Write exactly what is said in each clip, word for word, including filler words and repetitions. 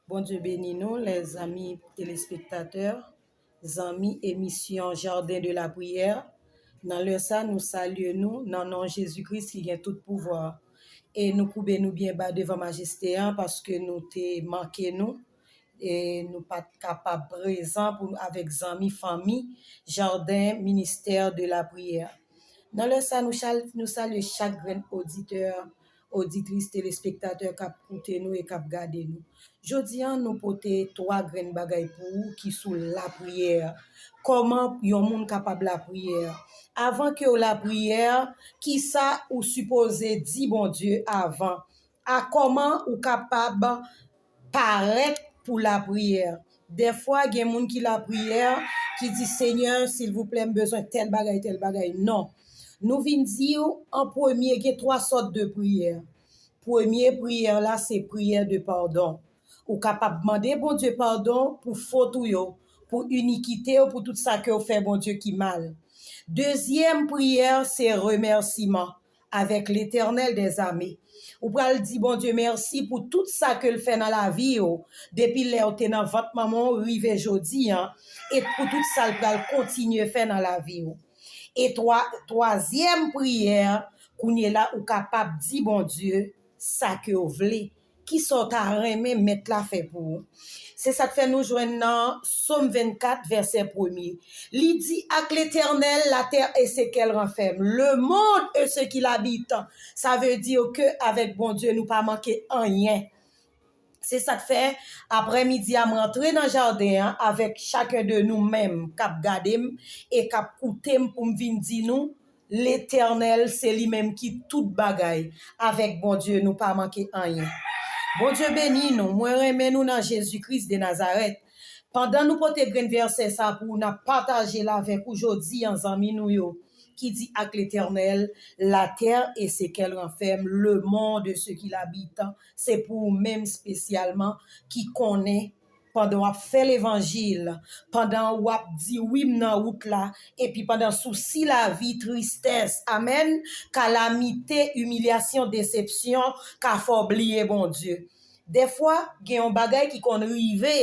Bondye beni nou, lèzanmi telespektatè, zanmi emisyon Jardin de la Prière. Nan lè sa, nou salye nou nan non Jezi Kris ki gen tout pouvwa. E nou koube nou byen ba devan Majeste a paske nou te manke nou. E nou pa t kapab prezan pou avèk zanmi, fanmi Jardin Ministère de la Prière. Nan lè sa, nou, chal, nou salye chak grenn oditè, oditris, telespektatè k ap koute nou e k ap gade nou. Jodi a, nou pote twa grenn bagay pou ou ki sou lapriyè. Kòman yon moun kapab lapriyè? Avan ke w lapriyè, kisa ou sipoze di Bondye avan? A kòman ou kapab parèt pou lapriyè? Dèfwa, gen moun ki lapriyè, ki di, Senyè, silvouplè, m bezwen tèl bagay, tèl bagay. Non. Nou vin di w, an premye, gen twa sòt de priyè. Premye priyè la, se priyè de padon. Ou kapab mande Bondye padon pou fot ou yo, pou inikite w, pou tout sa ke w fè Bondye ki mal. Dezyèm priyè, se remèsiman avèk Letènèl dèzame. Ou pral di Bondye mèsi pou tout sa ke l fè nan lavi w, depi lè w te nan vant manman w rive jodi a, e pou tout sa l pral kontinye fè nan lavi w. E twa, twazyèm priyè, kounye la ou kapab di Bondye sa ke w vle, kisa w ta renmen Mèt la fè pou ou. Se sa k fè nou jwenn nan Sòm vennkat, vèsè premye. Li di, ak Letènèl, la terre et ce qu'elle renferme, le monde et ce qu'il habite. Sa vle di ke avèk Bondye, nou pa manke anyen. Se sa k fè, aprèmidi a, m rantre nan jaden an avèk chaken de nou menm k ap gade m e k ap koute m pou m vin di nou, Letènèl, se li menm ki tout bagay. Avèk Bondye, nou pa manke anyen. Bondye beni nou. Mwen renmen nou nan Jezi Kris de Nazarèt. Pandan nou pote grenn vèsè sa pou w, n ap pataje l avèk ou jodi a, zanmi nou yo, ki di ak Letènèl, la terre et ce qu'elle renferme, le monde et ce qu'il habite. Se pou ou menm espesyalman ki konnen pandan w ap fè levanjil, pandan w ap di wi m nan wout la, epi pandan sousi lavi, tristès, amèn, kalamite, imilyasyon, desepsyon ka fè w bliye Bondye. Dèfwa, gen yon bagay ki konn rive,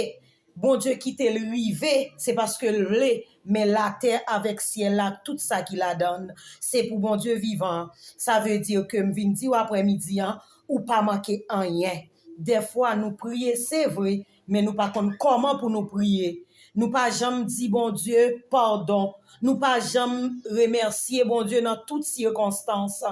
Bondye kite l rive, se paske l vle, men latè avèk syèl la, tout sa ki ladan l, se pou Bondye vivan an. Sa vle di ke m vin di w aprèmidi an, ou pa manke anyen. Dèfwa, nou priye, se vre, men nou pa konn kòman pou nou priye. Nou pa janm di Bondye padon. Nou pa janm remèsye Bondye nan tout sikonstans.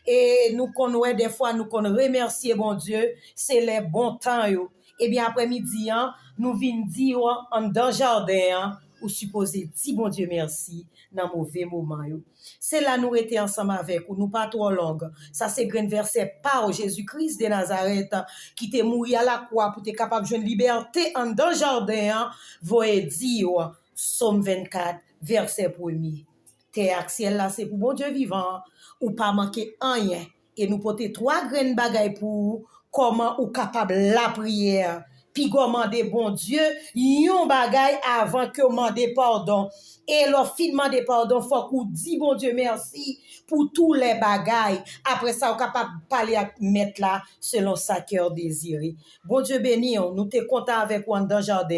E nou konn wè dèfwa nou konn remèsye Bondye, se lè bon tan yo. Ebyen, aprèmidi an, nou vin di w anndan jaden an, ou sipoze di Bondye mèsi nan move moman yo. Se la nou rete ansanm avèk ou, nou pa twò long. Sa se grenn vèsè pa w, Jezi Kris de Nazarèt, ki te mouri alakwa pou te kapab jwenn libète anndan jaden an, voye di w, Sòm vennkat, vèsè premye. Tè ak syèl la se pou Bondye vivan an, ou pa manke anyen. E nou pote twa grenn bagay pou ou, kòman ou kapab lapriyè, piga w mande Bondye yon bagay avan ke w mande padon. E lè w fin mande padon, fòk ou di Bondye mèsi pou tou lè bagay. Apre sa, ou kapab pale ak Mèt la selon sa kè w dezire. Bondye beni w. Nou te kontan avèk ou anndan jaden.